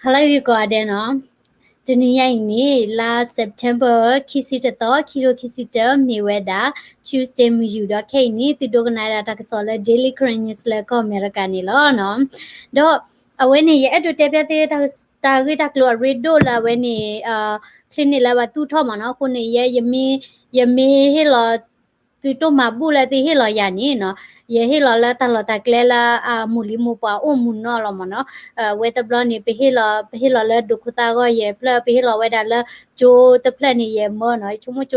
ဟါလၢဂ့ၤကိးဂၤဒဲးနီၤ, တနံၤညါအံၤန့ၣ် လါ September ခံဆံတသီ ခံကထိခံဆံတၢ မ့ၢ်ဝဲဒၣ် Tuesday မုၢ်ယူာ်ဒီးခဲအံၤန့ၣ် သုဒိကနၣ်ဝဲဒၣ်တၢ်ကစီၣ်လၢ Daily Karen News လၢကီၢ်အမဲရကၤန့ၣ်လီၤနီၤ. ဒီးအဝဲန့ၣ် ယအဲၣ်ဒိးတဲဖျါသ့ တၢ်ဂ့ၢ်တၢ်ကျိၤအရ့ဒိၣ်လၢအဝဲန့ၣ် clinic လၢဘၣ်သူၣ်ထီၣ်မ့ၢ်နီၤ, အဃိန့ၣ် ယဲ ယမ့ၢ်ဟ့ၣ်လီၤ သုတိၢ်မၤဘူၣ်လၢသုဟ့ၣ်လီၤယၤန့ၣ်နီၤ, ယဟ့ၣ်လီၤလၢတၢ်လီၢ်တၢ်ကျဲလၢအမိၢ်လံၤမိၢ်ပှၢ်အိၣ်မူနီၢ်လီၤမ့ၢ်နီၤ. အဝဲတဘျီန့ၣ် ပဟ့ၣ်လီၤ ပဟ့ၣ်လီၤလၢဒိၣ်ခိၣ်သၣ်အဂီၢ်ယဲၢ်ဖျၢၣ်, ပဟ့ၣ်လီၤဝဲဒၣ်လၢကၠိတဖျၢၣ်န့ၣ်ယဲၢ်မၢနီၤ,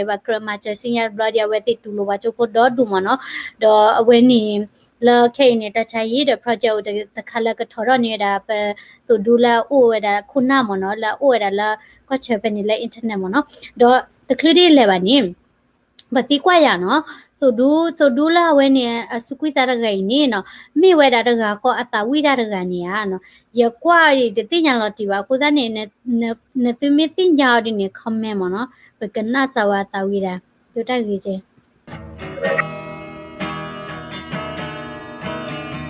ယဆိကမိၣ်ကၠိတဖျၢၣ်န့ၣ် ဘၣ်ကြၢးမၤစၢၤဆူညါတဘျီဒီး အဝဲသ့ၣ်တူၢ်လိာ်ပှၤကၠိဖိဒီဒူၣ်မ့ၢ်နီၤ. ဒီးအဝဲန့ၣ် လၢခဲအံၤန့ၣ် တၢ်ဆါဟံၣ်ဒီး project အိၣ်တခါလၢကထီၣ်ထီၣ်န့ၢ်ဝဲဒၣ် ပသိၣ်ဒူလၢအအိၣ်ဝဲဒၣ်ခိၣ်နၢ်မ့ၢ်နီၤ, လၢအအိၣ်ဝဲဒၣ်လၢကီၢ်ဆၢဖဲန့ၣ်လၢ internet မ့ၢ်နီၤ. ဒီး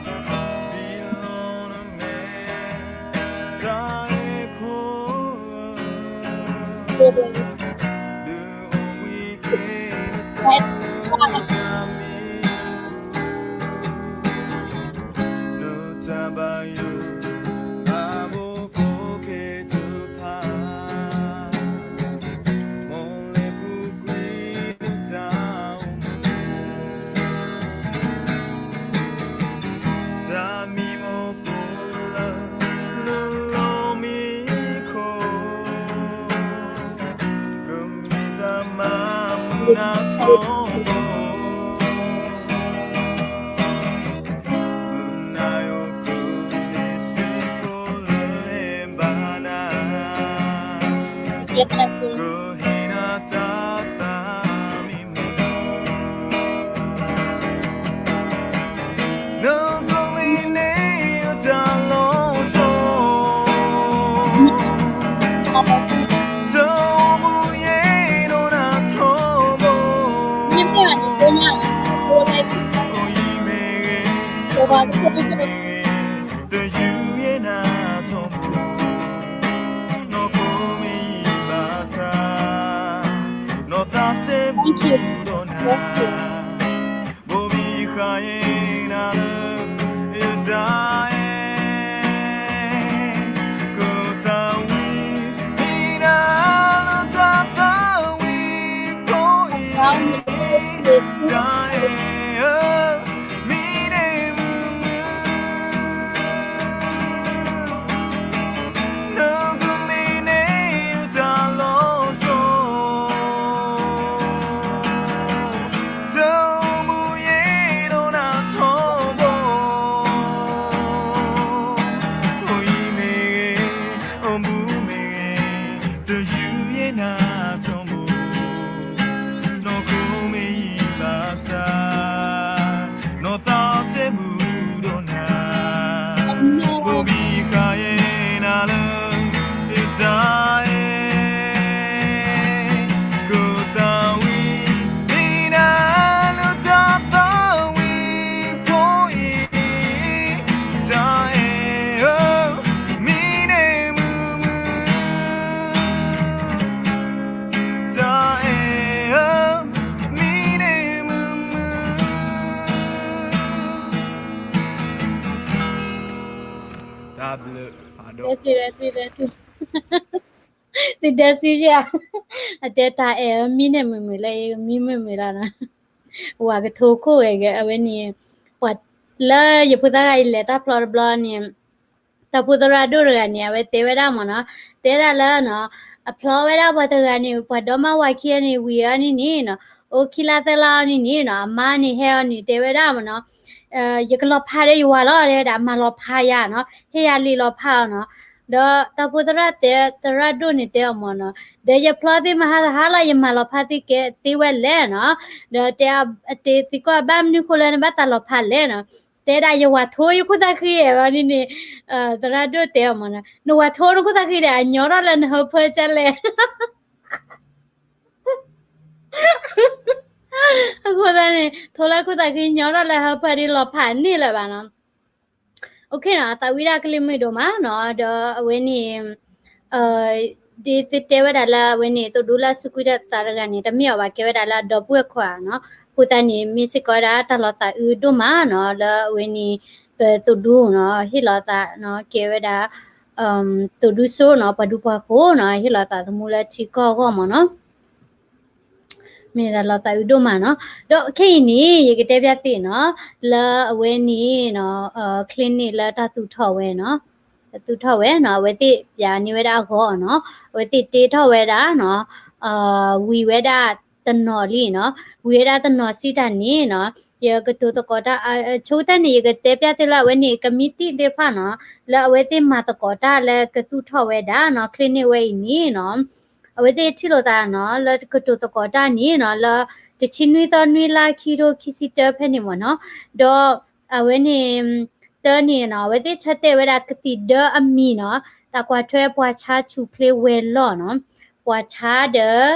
တချုးဒ်လဲၣ်ဘၣ်န့ၣ် ပသံကွၢ်ယၤနီၤ, သိၣ်ဒူ သိၣ်ဒူလၢအဝဲန့ၣ် အစူးကွံာ်သးတဂၤအံၤန့ၣ်နီၤ, မ့ၢ်ဝဲဒၣ်တဂၤဃီအသးဝံၣ်တၢ်တဂၤန့ၣ်ဧါနီၤ. ယကွၢ်အံၤတသ့ၣ်ညါလီၤတံၢ်ဘၣ်, အဃိသတးန့ၣ် နသုမ့ၢ်သ့ၣ်ညါအီၤဒ်န့ၣ် comment မ့ၢ်နီၤ, ပကနၣ်စၢၤဝဲအသးဝံၣ်ဒၣ် ဒိတၢ်ဂ့ၤကဲ တၢ်ဘျုးဖးဒိၣ် သုဒဲစံယၤ, အတဲတၢ်အဲၣ်မံန့ၣ်မုာ်မုာ်လၢ မံမုာ်မုာ်လီၤနီၤ, ဝၤကထိခိၣ်ဂဲၤဂဲၤ အဝဲန့ၣ်, ပှၤလၢယဖိသၣ်ဂၤအံၤလဲၤတၢ်ဖျီတဘျီန့ၣ် တၢ်ဖိသရၣ်ဒိၣ်တဂၤန့ၣ် အဝဲတဲဝဲဒၣ်မ့ၢ်နီၤ, တဲဒၣ်လၢနီၤ, အဖျီဝဲဒၣ်ပှၤတဂၤန့ၣ် ပှၤဒီမါဝၤခံဂၤန့ၣ် ဝံၤအီၤန့ၣ်န့ၣ်နီၤ, အိၣ်ခံလါသၢလါအီၤန့ၣ်န့ၣ်နီၤ, အမါန့ၣ်ဟဲအီၤန့ၣ် တဲဝဲဒၣ်မ့ၢ်နီၤ, ယကလီၤဖးဒီးယဝၤလီၤ တဲဝဲဒၣ်, မၤလီၤဖးယၤနီၤ, ဟ့ၣ်ယၤလံာ်လီၤဖးအီၤနီၤ, ဒီးတၢ်ဖိသရၣ်တဲ သရၣ်ဒိၣ်န့ၣ်တဲအီၤမ့ၢ်နီၤ, ဒီးယဖျီသ့ၣ်မဟါသဟါလီၤ ယမၤလီၤဖးသ့ကဲသ့ဝဲလဲၣ်နီၤ, ဒီးတဲအီၤ တဲသံကွၢ်ဘၣ်မနုၤဃိလၢနဘၣ်သးလီၤဖးလဲၣ်နီၤ, တဲဒၣ်ယဝၤထိယခိၣ်သၣ်ဃံအီၤန့ၣ်န့ၣ်, သရၣ်ဒိၣ်တဲအီၤမ့ၢ်နီၤ, နဝၤထိနခိၣ်သၣ်ဃံဒီး အညီထီၣ်လၢနဟၢဖၢကလဲၣ် အဃိသတးန့ၣ် ထိလၢခိၣ်သၣ်ဃံညီထီၣ်လၢဟၢဖၢဒ်လီၤဖးန့ၣ်လၢၤဘၣ်နီၤ. နီၤ သးဝံၣ်ဒၣ်ကလံၤမုၢ်ဒိၣ်မးနီၤ ဒီးအဝဲန့ၣ် ဒ်သုတဲဝဲဒၣ်လၢအဝဲန့ၣ် သိၣ်ဒူလၢအစူးကွံာ်ဒီးသးတဂၤန့ၣ် တမ့ၢ်အီၤဘၣ် ကဲဝဲဒၣ်လၢအဒီပုၢ်ဝဲၢ်ခွါနီၤ အဃိသတးန့ၣ် မ့ၢ်စ့ၢ်ကီးဝဲဒၣ်တၢ်လီၤသးအုးဒိၣ်မးနီၤ လၢအဝဲန့ၣ် ပသိၣ်ဒူနီၤ ဟ့ၣ်လီၤသးနီၤ ကဲဝဲဒၣ် သိၣ်ဒူစိနီၤ ပှၤဒူပှၤဃိၤနီၤ ဟ့ၣ်လီၤသးသမူလၢထံကီၢ်အဂီၢ်မးနီၤ မ့ၢ်ဒၣ်လီၤသးအုးဒိၣ်မးနီၤ ဒီးခဲအံၤန့ၣ် ယကတဲပျၢ်သ့ၣ်နီၤ လၢအဝဲန့ၣ်နီၤ clinic လၢတၢ်သူၣ်ထီၣ်ဝဲနီၤ သူၣ်ထီၣ်ဝဲနီၤ အဝဲသ့ၣ်ပျးန့ၢ်ဝဲဒၣ်အဂီၢ်နီၤ အဝဲသ့ၣ်တ့ထီၣ်ဝဲဒၣ်နီၤ ဝံၤဝဲဒၣ်တနီၤလံနီၤ ဝံၤဝဲဒၣ်တနီၤစံးတၢ်န့ၣ်နီၤ ယကတိၤသကိးတၢ် အဆိကတၢၢ်န့ၣ် ယကတဲပျၢ်သ့ၣ်လၢအဝဲန့ၣ် ကမံးတံၢ်သ့ၣ်တဖၣ်နီၤ လၢအဝဲသ့ၣ်မၤသကိးတၢ်လၢကသူၣ်ထီၣ်ဝဲဒၣ်နီၤ clinic ဝဲအံၤန့ၣ်နီၤ အဝဲသ့ၣ်ထံၣ်လိာ်သးနီၤ လၢကတိၤသကိးတၢ်န့ၣ်နီၤ လၢတဆံနွံသီနွံလါခံထိခံဆံတၢဖဲန့ၣ်မ့ၢ်နီၤ ဒီးအဝဲန့ၣ် တၢန့ၣ်နီၤ အဝဲသ့ၣ်ဆၢတဲာ်ဝဲဒၣ်ကသံၣ်ဒၢအမံၤနီၤ တၢ်ကွၢ်ထွဲပှၤဆါဆူၣ်ချ့ဝဲၤလီၢ်နီၤ ပှၤဆါဒီး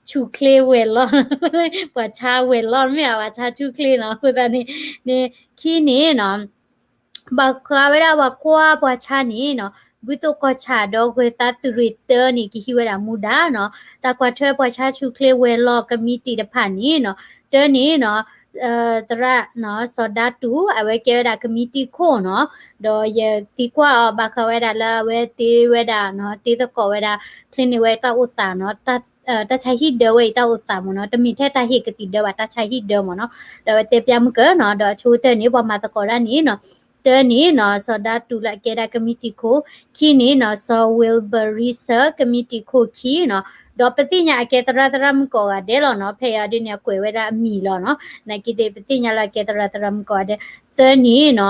ဆူၣ်ချ့ဝဲၤလီၢ် ပှၤဆါဝဲၤလီၢ် မ့ၢ်ဧါ ပှၤဆါဆူၣ်ချ့နီၤ အဃိသတးန့ၣ် န့ၣ် ခံန့ၣ်နီၤ ဘၣ်ဃးဝဲဒၣ်ပှၤကွၢ်ပှၤဆါန့ၣ်နီၤ ဘုသိၣ်ကီၢ်ဆၣ်ဒီးဂၢၤသးသုးရ့ၣ်တၢန့ၣ် ကဟံးဝဲဒၣ်မူဒါနီၤ တၢ်ကွၢ်ထွဲပှၤဆါဆူၣ်ချ့ဝဲၤလီၢ်ကမံးတံာ်တဖၣ်န့ၣ်နီၤ တၢန့ၣ်နီၤ သရၣ်နီၤ စီၤဒါတူၣ် အဝဲကဲဝဲဒၣ်ကမံးတံာ်ခိၣ်နီၤ ဒီးယသံကွၢ်အီၤဘၣ်ဃးဝဲဒၣ်လၢအဝဲတ့ဝဲဒၣ်နီၤ တ့သကိးဝဲဒၣ် clinic ဝဲတၢ်အိၣ်သးနီၤ တၢ်ဆါဟံၣ်ဒၢဝဲအံၤတၢ်အိၣ်သးမ့ၢ်နီၤ တမ့ၢ်ထဲတၢ်ဟ့ၣ်ကသံၣ်ဒၢဘၣ် တၢ်ဆါဟံၣ်ဒၢမ့ၢ်နီၤ ဒီးအဝဲတဲပျၢ်မုၢ်ကၢနီၤ ဒီးအဆိကတၢၢ်န့ၣ် ပှၤမၤသကိးတၢ်န့ၣ်နီၤ တၢန့ၣ်နီၤ စီၤဒါတူၣ်လၢအကဲဒၣ်ကမံးတံာ်ခိၣ် ခံန့ၣ်နီၤ စီၤဝ့လ်ဘၢရံစၢၣ် ကမံးတံာ်ခိၣ်ခံနီၤ ဒီးပသ့ၣ်ညါအကဲသရၣ်သရၣ်မုၣ်ကိးဂၤဒဲးလီၤနီၤ ဖဲအံၤဒ်န့ၣ် အကွဲးဝဲဒၣ်အမံၤလီၤနီၤ နာ်က့သ့ၣ် ပသ့ၣ်ညါလၢအကဲသရၣ်သရၣ်မုၣ်ကိးဂၤဒဲး သၢန့ၣ်နီၤ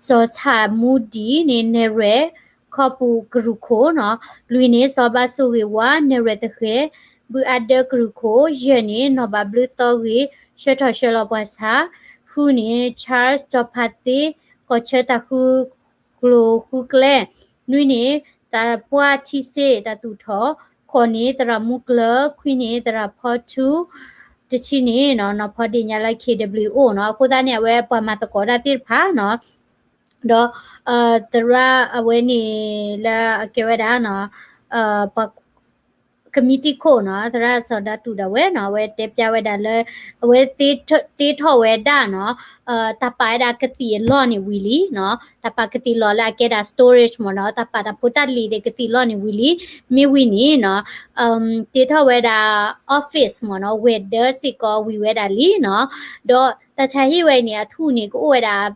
စီၤဆၣ်မူဒံန့ၣ် နဲၣ်ရွဲၣ် ခီပူၤကရူၢ်ခိၣ်နီၤ လွံၢ်န့ၣ် စီၤဘးစိၣ်ဂ့ၤဝါ နဲၣ်ရွဲၣ်သဃဲၤ ဘုအါဒၢကရူၢ်ခိၣ် ယဲၢ်န့ၣ် နီၢ်ဘၣ်ဘျုးသီဂ့ၤ ဆှၢထီၣ်ဆှၢလီၤပှၤဆါ ဃုန့ၣ် Charles စီၤဖါသ့ ကီၢ်ဆၢတၢ်ဃုကျိၤဃုကျဲ နွံန့ၣ် တၢ်ပှၢ်ထံစ့တၢ်သူၣ်ထီၣ် ဃိးန့ၣ် သရၣ်မူကျၢၤ ခွံန့ၣ် သရၣ်ဖီထူ တဆံန့ၣ်နီၤ နီၢ်ဖီဒ့ၣ်ညါလၢ K W O နီၤ အဃိသတးန့ၣ် အဝဲပှၤမၤသကိးတၢ်သ့ၣ်တဖၣ်နီၤ ဒီး သရၣ်အဝဲန့ၣ်လၢအကဲဝဲဒၣ်နီၤ ပှၤ ကမံးတံာ်ခိၣ်နီၤ သရၣ်စီၤဒါတူၣ်ဒၣ်ဝဲနီၤ အဝဲတဲပျၢ်ဝဲဒၣ်လၢ အဝဲတ့ထီၣ်ဝဲဒၣ်နီၤ တၢ်ပာ်ဝဲဒၣ်ကသံၣ်အလီၢ်န့ၣ်ဝံၤလံနီၤ တၢ်ပာ်ကသံၣ်လီၢ်လၢအကဲဒၣ် storage မ့ၢ်နီၤ တၢ်ပာ်တၢ်ဖိတၢ်လံၤဒီးကသံၣ်လီၢ်န့ၣ်ဝံၤလံ မ့ၢ်ဝံၤန့ၣ်နီၤ တ့ထီၣ်ဝဲဒၣ် office မ့ၢ်နီၤ ဝဲၤဒၢစ့ၢ်ကီးဝံၤဝဲဒၣ်လံနီၤ ဒီးတၢ်ဆါဟံၣ်ဝဲအံၤန့ၣ် အထူၣ်န့ၣ် ကအိၣ်ဝဲဒၣ်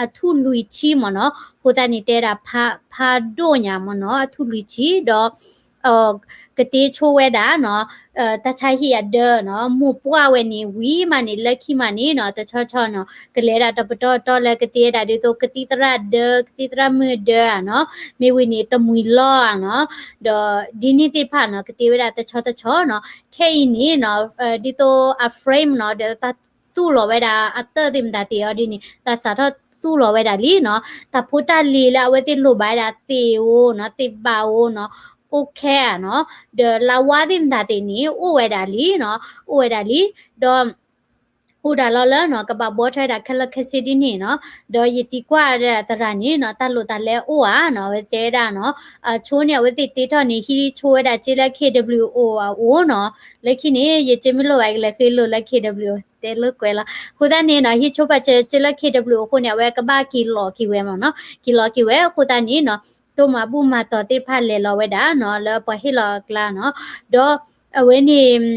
အထူၣ်လွံၢ်ဆံမ့ၢ်နီၤ အဃိသတးန့ၣ် တဲဒၣ်ဖးဒိၣ်ညါမ့ၢ်နီၤ အထူၣ်လွံၢ်ဆံ ဒီး ကတ့ဆိဝဲဒၣ်နီၤ တၢ်ဆါဟံၣ်အဒၢနီၤ မိၢ်ပှၢ်ဝဲန့ၣ်ဝံၤမးန့ၣ် လၢခံမးန့ၣ်နီၤ တဆီဆီနီၤ ကလဲၤဒၣ်တပတီၢ်တီၢ်လၢကတ့ဝဲဒၣ်ဒ်သိး ကသံၣ်သရၣ်ဒၢ ကသံၣ်သရၣ်မုၣ်ဒၢဧါနီၤ မ့ၢ်ဝံၤန့ၣ် တမှံၤလီၢ်ဧါနီၤ ဒီးဒ်န့ၣ်သ့ၣ်တဖၣ်နီၤ ကတ့ဝဲဒၣ်တဆီတဆီနီၤ ခဲအံၤန့ၣ်နီၤ ဒ်သိးအ frame နီၤ ဒီးတၢ်သူၣ်လီၤဝဲဒၣ်အတၢၢ်သ့ၣ်မတၤသ့ၣ်အီၤဒ်န့ၣ် တၢ်စးထီၣ်သူၣ်လီၤဝဲဒၣ်လံနီၤ တၢ်ဖိတၢ်လံၤလၢအဝဲသ့ၣ်လိၣ်ဘၣ်ဝဲဒၣ်သ့ၣ်ဧိၤနီၤ သ့ၣ်ဘၣ်ဧိၤနီၤ အိၣ်ခဲဧါနီၤ ဒီးလါဝါသ့ၣ်မတၤသ့ၣ်န့ၣ် အိၣ်ဝဲဒၣ်လံနီၤ အိၣ်ဝဲဒၣ်လံ ဒီး အိၣ်ဒၣ်လီၤလၢနီၤ ကဘၣ်ဘှီထွဲဒၣ်ခဲလၢာ်ခဲဆ့ဒ်န့ၣ်နီၤ ဒီးယသံကွၢ်ဒၣ်သရၣ်န့ၣ်နီၤ တၢ်လိၣ်တၢ်လဲအိၣ်ဧါနီၤ အဝဲတဲဒၣ်နီၤ အဆိန့ၣ် အဝဲသ့ၣ်တ့ထီၣ်န့ၣ် ဟံးဆိဝဲဒၣ်စ့လၢ K W O အအိၣ်နီၤ လၢခံန့ၣ် ယစ့မ့ၢ်လိၣ်ဘၣ်ကလဲၤဃ့လိၢ်လၢ K W O တဲလိာ်ကွဲလီၤ အဃိသတးန့ၣ်နီၤ ဟံးဆိပာ်စၢၤစ့လၢ K W O အဃိန့ၣ် အဝဲကဘၣ်က့ၤလီၤက့ၤဝဲမ့ၢ်နီၤ က့ၤလီၤက့ၤဝဲအဃိသတးန့ၣ်နီၤ တိၢ်မၤဘူၣ်မၤတီၤသ့ၣ်တဖၣ်လဲၤလီၤဝဲဒၣ်နီၤ လၢပှၤဟ့ၣ်လီၤအကျါနီၤ ဒီးအဝဲန့ၣ်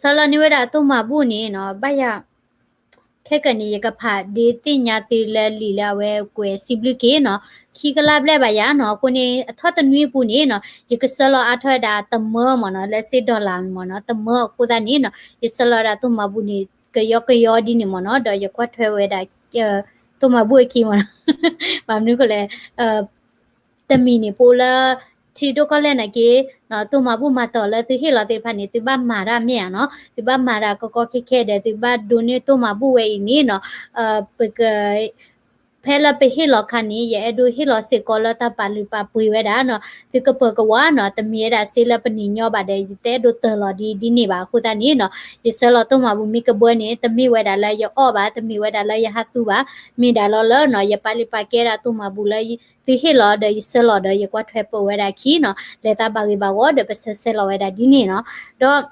ဆှၢလီၤန့ၢ်ဝဲဒၣ်တိၢ်မၤဘူၣ်န့ၣ်နီၤ ဘၣ်ယၤ ခဲကနံၣ်အံၤ ယကဖးဒ့သ့ၣ်ညါသုလၢလံာ်လၢအဝဲကွဲးစံးဘျုးက့ၤနီၤ ခံကလးဘျဲၣ်ဘၣ်ယၤနီၤ အဃိန့ၣ် အထီၣ်တနွံအပူၤန့ၣ်နီၤ ယကဆှၢလီၤအါထီၣ်ဝဲဒၣ်တမၢမ့ၢ်နီၤ လၢစ့ dollar မ့ၢ်နီၤ တမၢအဃိသတးန့ၣ်နီၤ ယဆှၢလီၤဝဲဒၣ်တိၢ်မၤဘူၣ်န့ၣ် ကယီကယီဒ်န့ၣ်မ့ၢ်နီၤ ဒီးယကွၢ်ထွဲဝဲဒၣ် တိၢ်မၤဘူၣ်အခံမ့ၢ်နီၤ ဘၣ်မနုၤဃိလဲၣ် တမံၤန့ၣ် ပအိၣ်လၢ ထံဒိၣ်ကီၢ်လဲၢ်နာ်က့ တိၢ်မၤဘူၣ်မၤတီၤလၢသုဟ့ၣ်လီၤသ့ၣ်တဖၣ်န့ၣ် သုဘၣ်မၤတၢ်မ့ၢ်ဧါနီၤ သုဘၣ်မၤတၢ်ကီကီခဲခဲဒီး သုဘၣ်ဒိးန့ၢ်တိၢ်မၤဘူၣ်ဝဲအံၤန့ၣ်နီၤ ပက ဖဲလၢပဟ့ၣ်လီၤခါန့ၣ် ယအဲၣ်ဒိးဟ့ၣ်လီၤစ့ၢ်ကီးလၢတၢ်ပာ်လုၢ်ပာ်ပှ့ၤဝဲဒၣ်နီၤ, သုကပၢၤကဝါနီၤ, တမ့ၢ်ဝဲဒၣ်စ့လၢပန့ၢ်ညီဘၣ်ဒီး ယတအဲၣ်ဒိးတၢၢ်လီၤဒ်ဒ်န့ၣ်ဘၣ်. အဃိသတးန့ၣ်နီၤ, ယဆှၢလီၤတိၢ်မၤဘူၣ်မ့ၢ်ကဘှၢန့ၣ် တမ့ၢ်ဝဲဒၣ်လၢယအီၣ်ဘၣ်, တမ့ၢ်ဝဲဒၣ်လၢယဟးသူဘၣ်, မ့ၢ်ဒၣ်လီၤလၢနီၤ, ယပာ်လုၢ်ပာ်ကဲဒၣ်တိၢ်မၤဘူၣ်လၢသုဟ့ၣ်လီၤဒီး ယဆှၢလီၤဒီး ယကွၢ်ထွဲပၢၤဝဲဒၣ်အခံနီၤ, လဲၤသးဘၣ်ဂ့ၤဘၣ်ဂီၢ်ဒီး ပဆှၢဆှၢလီၤဝဲဒၣ်ဒ်န့ၣ်နီၤ. ဒီး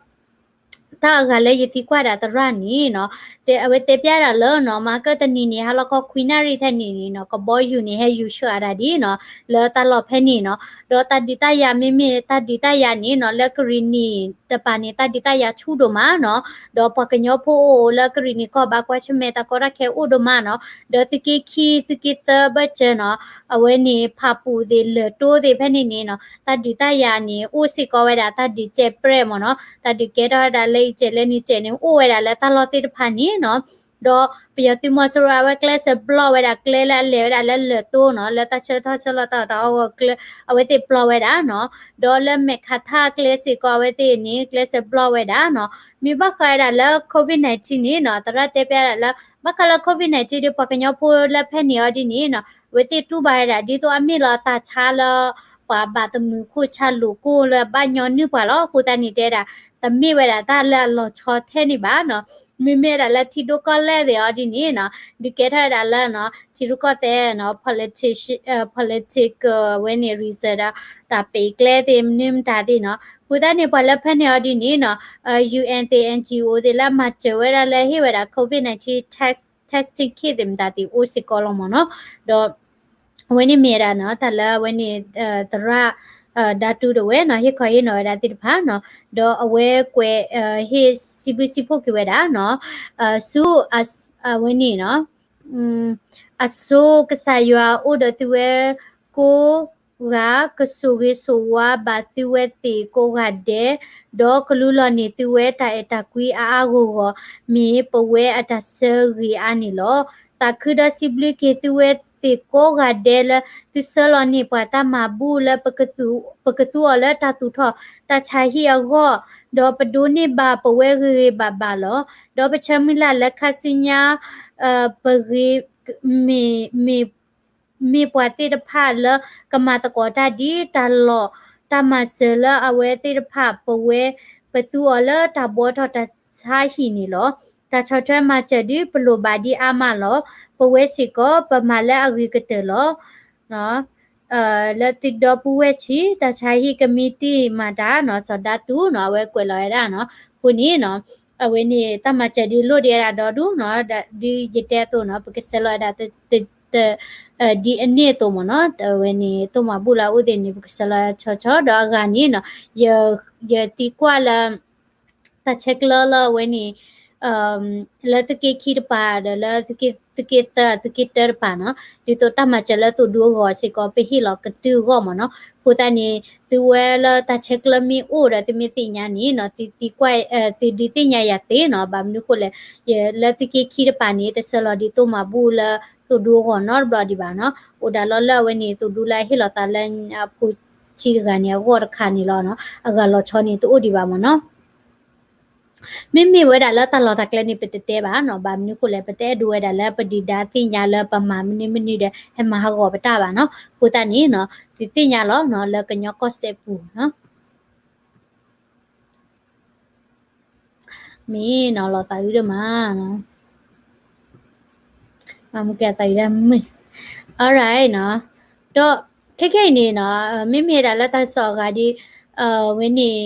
တၢ်အဂၤလၢယသံကွၢ်ဒၣ်သရၣ်န့ၣ်နီၤ, တဲ အဝဲတဲပျဲဒၣ်လၢနီၤ, မၤကၢၢ်တနံၤန့ၣ် ဟါလီၤခီခွံနၣ်ရံၣ်ထဲန့ၣ်နီၤ, ကဘီယူၤန့ၣ် ဟဲယူၤဆှၢအါဒၣ်ဒ်နီၤ, လၢတၢ်လီၢ်ဖဲန့ၣ်နီၤ. ဒီးတၢ်ဒုးတၢ်ယၤ မ့မ့ၢ်တၢ်ဒုးတၢ်ယၤန့ၣ်နီၤ, လၢကရံၣ်နံၣ်တပၤန့ၣ် တၢ်ဒုးတၢ်ယၤဆူၣ်ဒိၣ်မးနီၤ, ဒီးပှၤကညီဖိအိၣ်လၢကရံၣ်နံၣ်ကီၢ် ဘၣ်ကွၢ်ဆၢၣ်မဲာ်တၢ်ကီတၢ်ခဲအိၣ်ဒိၣ်မးနီၤ, ဒီးသုးက့ခံ သုးက့သၢဘၢၣ်စၢၤနီၤ, အဝဲန့ၣ် ဖၣ်ပူၤသ့ၣ် လၢၢ်တိသ့ၣ်ဖဲန့ၣ်န့ၣ်နီၤ, တၢ်ဒုးတၢ်ယၤန့ၣ် အိၣ်စ့ၢ်ကီးဝဲဒၣ် တၢ်ဒုးစဲးပြဲၢ်မ့ၢ်နီၤ, တၢ်ဒုးကဲထီၣ်ဝဲဒၣ်လၢအံၤစဲးလၢနံၤစဲးန့ၣ် အိၣ်ဝဲဒၣ်လၢတၢ်လီၢ်သ့ၣ်တဖၣ်န့ၣ်နီၤ. ဒီးပယီၤသုးမီၤစိရိၤ အဝဲကျဲးစၢးဘျီၣ်ဝဲဒၣ်ကျဲလၢအလဲၤဝဲဒၣ်လၢလၢၢ်တိနီၤ, လၢတၢ်ဆၢထီၣ်ဆၢလီၤတၢ်အီၣ်တၢ်အီအဂီၢ်ကျဲ အဝဲသ့ၣ်ဘျီၣ်ဝဲဒၣ်နီၤ. ဒီးလၢမဲၢ်ခးထၣ်ကျဲစ့ၢ်ကီး အဝဲသ့ၣ်န့ၣ် ကျဲးစၢးဘျီၣ်ဝဲဒၣ်နီၤ. မ့ၢ်ဘၣ်ဃးဝဲဒၣ်လၢ COVID nineteen န့ၣ်နီၤ, သရၣ်တဲပျဲဒၣ်လၢ ဘၣ်ဃးလၢ COVID nineteen ဒီး ပှၤကညီဖိလၢဖဲန့ၣ်အီၤဒ်န့ၣ်နီၤ, အဝဲသ့ၣ်တူၢ်ဘၣ်ဝဲဒၣ် ဒ်သိးအမ့ၢ်လီၤတၢ်ဆါလၢ ပှၤဘၣ်သမုာ်ခိၣ်ဆါလိာ်ကိၢ်လၢအဘၣ်ညီနုၢ်ပှၤလီၤ. အဃိသတးန့ၣ် တဲဒၣ် တမ့ၢ်ဝဲဒၣ်တၢ်လၢအလီၤဆီထဲန့ၣ်ဘၣ်နီၤ. မ့မ့ၢ်ဝဲဒၣ်လၢထံဒိၣ်ကီၢ်လဲၢ်သ့ၣ်အီၤဒ်န့ၣ်နီၤ, ဒုးကဲထီၣ်ဝဲဒၣ်လၢနီၤ, ထံရူၢ်ကီၢ်သဲးနီၤ, politician, political ဝဲန့ၣ် reason ဒီး တၢ်ပဲာ်ကျဲသ့ၣ် မနုၤမတၤသ့ၣ်နီၤ. အဃိသတးန့ၣ် ပှၤလၢဖဲန့ၣ်အီၤဒ်န့ၣ်နီၤ, UN သ့ၣ် NGO သ့ၣ်လၢမၤစၢၤဝဲဒၣ်လၢဟ့ၣ်ဝဲဒၣ် COVID nineteen test, testing kit သ့ၣ်မတၤသ့ၣ်အိၣ်စ့ၢ်ကီးလီၤမ့ၢ်နီၤ. ဒီး အဝဲန့ၣ်မ့ၢ်ဝဲဒၣ်နီၤ, တၢ်လၢအဝဲန့ၣ် သရၣ် ဒါတူၢ်တဝဲနီၤ, ဟ့ၣ်ခီဟ့ၣ်နီၤဝဲဒၣ်သ့ၣ်တဖၣ်နီၤ. ဒီးအဝဲကွဲး ဟ့ၣ်စံးဘျုးစံးဖှိၣ်က့ၤဝဲဒၣ်နီၤ, ဆူ အဝဲန့ၣ်နီၤ, အဆိကစၢ်ယွၤအိၣ်ဒီးသုဝဲကိးဂၤ, ကဆိၣ်ဂ့ၤဆိၣ်ဝါဘၣ်သုဝဲသ့ၣ်ကိးဂၤဒဲး, ဒီးကလူလီၤန့ၢ်သုဝဲတၢ်အဲၣ်တၢ်ကွံအါအါဂီၢ်ဂီၢ်, မ့ၢ်ပဝဲအတၢ်ဆၢဂ့ၤအါန့ၣ်လီၤ. သးခုဒီးစံးဘျုးက့ၤသုဝဲသ့ၣ်ကိးဂၤဒဲးလၢ သုဆှၢလီၤန့ၢ်ပှၤတၢ်မၤဘူၣ်လၢ ပကသူအီၤလၢတၢ်သူၣ်ထီၣ်တၢ်ဆါဟံၣ်အဂီၢ်, ဒီးပဒိးန့ၢ်ဘၣ်ပဝဲဂ့ၤဂ့ၤဘၣ်ဘၣ်လီၤ. ဒီးပဆၢမုၢ်လၢ်လၢခါဆူညါ ပဂ့ၤ မ့ၢ် မ့ၢ်ပှၤသ့ၣ်တဖၣ်လၢကမၤသကိးတၢ်ဒ်တၢ်လီၢ်တၢ်မၤစၢၤလၢအဝဲသ့ၣ်တဖၣ် ပဝဲ ပသူအီၤလၢတၢ်ဘှီထီၣ်တၢ်ဆါဟံၣ်န့ၣ်လီၤ. တၢ်ဆီၣ်ထွဲမၤစၢၤဒုးပလိၣ်ဘၣ်ဒ်အါမးလီၤ. ပဝဲစ့ၢ်ကီး ပမၤလၢအဂ့ၤကတၢၢ်လီၤ. လၢသုဒီပုၢ်ဝဲၢ်ဆံး တၢ်ဆါဟံၣ်ကမံးတံာ်မၤတၢ်နီၤ စီၤဒၣ်တူၣ်နီၤ အဝဲကွဲးလီၤဝဲဒၣ်နီၤ. အဃိန့ၣ်နီၤ အဝဲန့ၣ် တၢ်မၤစၢၤဒုးလိၣ်ဒံးဝဲဒၣ်ဒီဒူၣ်နီၤ ဒ်ယတဲအသိးနီၤ ပကဆဲးလီၤဝဲဒၣ် ဒ်အန့ၣ်အသိးမ့ၢ်နီၤ အဝဲန့ၣ် တိၢ်မၤဘူၣ်လၢအအိၣ်သ့ၣ်န့ၣ် ပကဆဲးလီၤဆီဆီဒီးအဂၤန့ၣ်နီၤ ယသံကွၢ်လၢ တၢ်ဆဲးကျၢလၢအဝဲန့ၣ် လၢသုးက့ခံတပၤဒီးလၢ သုးက့သၢ သုးက့တၢတပၤနီၤ ဒ်သိးတၢ်မၤစၢၤလၢသုးဒူအဂီၢ်စ့ၢ်ကီး ပဟ့ၣ်လီၤကတုၢ်အဂီၢ်မ့ၢ်နီၤ. အဃိသတးန့ၣ် သုဝဲလၢတၢ်ဆဲးကျၢမ့ၢ်အိၣ်ဒီးသုမ့ၢ်သ့ၣ်ညါန့ၣ်နီၤ သုသံကွၢ် သုဒုးသ့ၣ်ညါယၤသ့နီၤ ဘၣ်မနုၤဃိလဲၣ် ယလၢသုးက့ခံတပၤန့ၣ် တဆှၢလီၤဒ်သိးမၤဘူၣ်လၢသုးဒူအဂီၢ်နီတဘျီဒံးဘၣ်နီၤ. အိၣ်ဒၣ်လီၤလၢအဝဲန့ၣ် သုးဒူလၢအဟ့ၣ်လီၤသးလၢအဖိဆံးတဂၤန့ၣ် အဂီၢ်တခါန့ၣ်လီၤနီၤ. အဂၤလီၤဆီန့ၣ် တအိၣ်ဒံးဘၣ်မ့ၢ်နီၤ. မ့မ့ၢ်ဝဲဒၣ်လၢတၢ်လီၢ်တၢ်ကျဲန့ၣ် ပတတဲဘၣ်နီၤ. ဘၣ်မနုၤဃိလဲၣ် ပတအဲၣ်ဒိးဝဲဒၣ်လၢပဒုၣ်ဒါသ့ၣ်ညါလၢပမၤမနုၤမနုၤဒီး ဟဲမၤဟးဂီၤပတၢ်ဘၣ်နီၤ. အဃိသတးန့ၣ်နီၤ သုသ့ၣ်ညါလီၤနီၤ လၢကညီကီၢ်စဲၣ်ပူၤနီၤ မ့ၢ်နီၤ လီၤသးအုးဒိၣ်မးနီၤ. မ့ၢ်ကဲသးအုးဒၣ်မုၢ် alright နီၤ. ဒီးခဲခဲအံၤန့ၣ်နီၤ မ့မ့ၢ်ဒၣ်လၢတၢ်ကစီၣ်အဂၤဒ် ဝဲန့ၣ်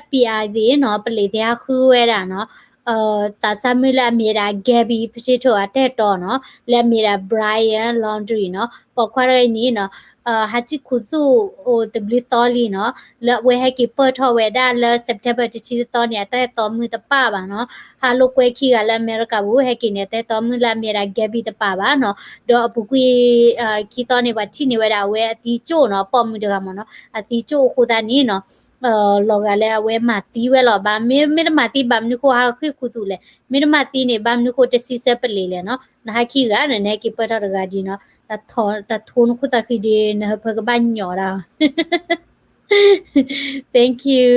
FBI သ့ၣ်နီၤ ပလံးသ့ၣ်ဟးဃုဝဲဒၣ်နီၤ သးစၢ်မုၣ်လၢအမ့ၢ်ဝဲဒၣ် Gabby Petito အတၢ်အဲၣ်တီနီၤ လၢအမ့ၢ်ဝဲဒၣ် Brian Laundrie နီၤ ပိာ်ခွါတဂၤအံၤန့ၣ်နီၤ ဟးစံၣ်ခူသူၣ်အိၣ် တဘျုးသီလံနီၤ လၢအဝဲဟဲက့ၤပၢၢ်ထီၣ်ဝဲဒၣ်လၢ September တဆံတသီန့ၣ် အတၢ်အဲၣ်တီမုၣ်တပၣ်ဘၣ်နီၤ. ဟးလိာ်ကွဲခံဂၤလၢအမဲရကၤပူၤ ဟဲက့ၤန့ၣ် အတၢ်အဲၣ်တီမုၣ်လၢအမ့ၢ်ဝဲဒၣ် Gabby တပၣ်ဘၣ်နီၤ. ဒီးအပူၤကွံာ် ခံသီန့ၣ် ပှၤထံၣ်န့ၢ်ဝဲဒၣ်အဝဲအသံကၠိၣ်နီၤ ပိာ်မုၣ်တဂၤမ့ၢ်နီၤ အသံကၠိၣ်အဃိသတးန့ၣ်နီၤ လီၤဂာ်လၢအဝဲမၤသံဝဲလီၤ ဘၣ်မ့ၢ် မ့ၢ်တမၤသံဘၣ်မနုၤဃိ ဟးဃ့ၢ်ခူသူၣ်လဲၣ် မ့ၢ်တမၤသံန့ၣ် ဘၣ်မနုၤဃိတစံးဆၢပလံးလဲၣ်နီၤ. နဟးခံဂၤန့ၣ် နဟဲက့ၤပၢၢ်ထီၣ်တဂၤဒ်နီၤ တၢ်ထိနခိၣ်သးဃံဒ် နဟၢဖၢကဘၣ်ညီၣ်ဒၣ် Thank you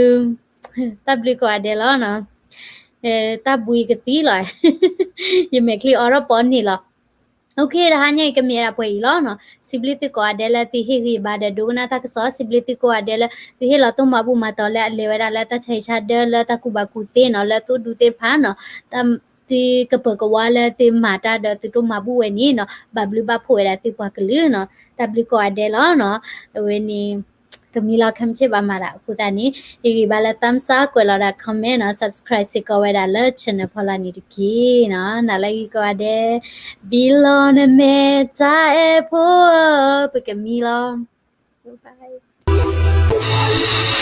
တၢ်ဘျုးကိးဂၤဒဲးလီၤနီၤ. တၢ်ဘှံးကသံလီၤ ယမဲာ်ချံအီထီၣ်ပီန့ၣ်လီၤ. တဟါညါအံၤကမ့ၢ်ဝဲဒၣ်ပှဲၤအံၤလီၤနီၤ. စံးဘျုးသုကိးဂၤဒဲးလၢသုဟ့ၣ်ဂံၢ်ဘါဒီးဒိကနၣ်တၢ်ကစီၣ်, စံးဘျုးသုကိးဂၤဒဲးလၢသုဟ့ၣ်လီၤတိၢ်မၤဘူၣ်မၤတီၤလၢအလဲၤဝဲဒၣ်လၢတၢ်ဆါဟံၣ်ဆါဒၢ လၢတၢ်ကူၣ်ဘၣ်ကူၣ်သ့နီၤ, လၢသုဒူသ့ၣ်တဖၣ်နီၤ, သုကပၢၤကဝါလၢသုမၤတၢ်ဒီးသုတိၢ်မၤဘူၣ်ဝဲန့ၣ်နီၤ, ဘၣ်ဘျုးဘၣ်ဖှိၣ်ဝဲဒၣ်သုပှၤကလုာ်နီၤ. တၢ်ဘျုးကိးဂၤဒဲးလီၤနီၤ. အဝဲန့ၣ် ကမံလီၤခဲမုၢ်ဆ့ၣ်ဘၣ်မၤဒၣ်အဃိသတးန့ၣ် ဟ့ၣ်ဂံၢ်ဘါလၢ thumbs up ကွဲးလီၤဒၣ် comment နီၤ, subscribe စ့ၢ်ကီးဝဲဒၣ်လၢ channel ဖီလာ်န့ၣ်တက့ၢ်နီၤ. နၤလၢဂ့ၤကိးဂၤဒဲး, ဘံလီၤနမဲာ်တၢ်အဲၣ်ဖိဧၢ, ပကမံလီၤ.